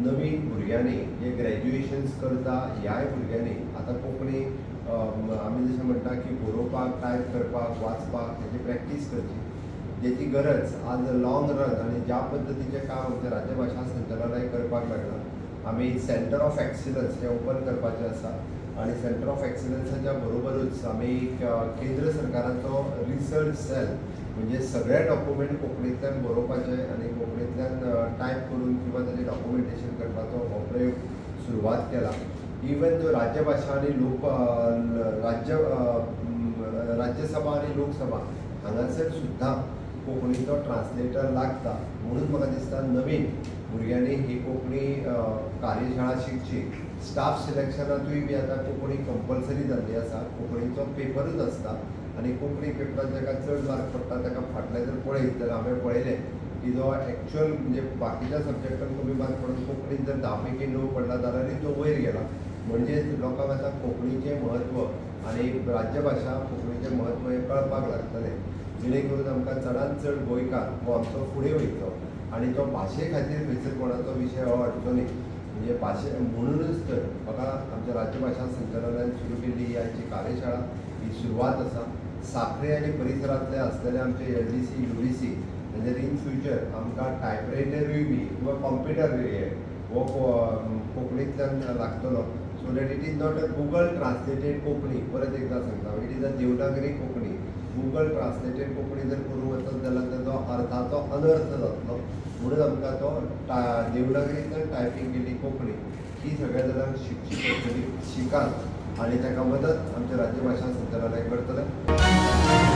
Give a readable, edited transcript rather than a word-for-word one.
नवीन भुरग्यांनी जे ग्रॅज्युएशन्स करता ह्याय भुरग्यांनी आतां कोंकणी आमी जशें म्हणटा की बरोवपाक, टायप करपाक, वाचपाक हेची प्रॅक्टीस करची, जेची गरज आज लॉंग रन आनी ज्या पद्दतीचें काम आमचें राज्यभाशा संचालनालय करपाक लागलां. आमी सेंटर ऑफ एक्सिलन्स हें ओपन करपाचें आसा आनी सेंटर ऑफ एक्सिलन्साच्या बरोबरूच आमी केंद्र सरकाराचो रिसर्च सेल म्हणजे सगळे डॉक्युमेंट कोंकणींतल्यान बरोवपाचे आनी कोंकणींतल्यान टायप करून किंवा ताजें डॉक्युमेंटेशन करपाचो हो प्रयोग सुरवात केला. इवन जो राज्यभाशा आनी लोक राज्य राज्यसभा आनी लोकसभा हांगासर सुद्दां कोंकणीचो ट्रान्सलेटर लागता. म्हणून म्हाका दिसता नवीन भुरग्यांनी ही कोंकणी कार्यशाळा शिकची. स्टाफ सिलेक्शनांतूय बी आतां कोंकणी कंपल्सरी जाल्ली आसा, कोंकणीचो पेपरूच आसता आनी कोंकणी पेपरान जाका चड मार्क पडटा ताका फाटल्यान जर पळयत जाल्यार हांवें पळयलें की जो एक्चुअल म्हणजे बाकीच्या सब्जेक्टान कमी मार्क पडून कोंकणीन जर 10 पैकी 9 पडला जाल्यारूय तो वयर गेला. म्हणजेच लोकांक आतां कोंकणीचें म्हत्व आनी राज्यभाशा कोंकणीचें म्हत्व हें कळपाक लागतलें, जेणे करून आमकां चडांत चड गोंयकार हो आमचो फुडें वयतलो आनी तो भाशे खातीर खंयसर कोणाचो विशय हो अडचो न्ही. म्हणजे भाशे म्हणूनच तर म्हाका आमच्या राज्यभाशा संचालनालयान सुरू केल्ली ही आयची कार्यशाळा ही सुरवात आसा. साखळे आनी परिसरांतले आसलेले आमचे LDC, UDC म्हणजे इन फ्युचर आमकां टायपरायटरूय बी किंवा कॉम्प्युटरूय हो कोंकणींतल्यान लागतलो. So that it is not a Google translated Konkani, परत एकदां सांगता, it is a Devanagari Konkani. Google translated Konkani जर करूंक वचत जाल्यार ताजो अर्थाचो अनर्थ जातलो. म्हणून आमकां तो देवनागरींतल्यान टायपींग केल्ली कोंकणी ही सगळ्या जाणांक शिकची पडटली. शिकात आनी ताका मदत आमच्या राज्यभाशा संचालनालय करतलें.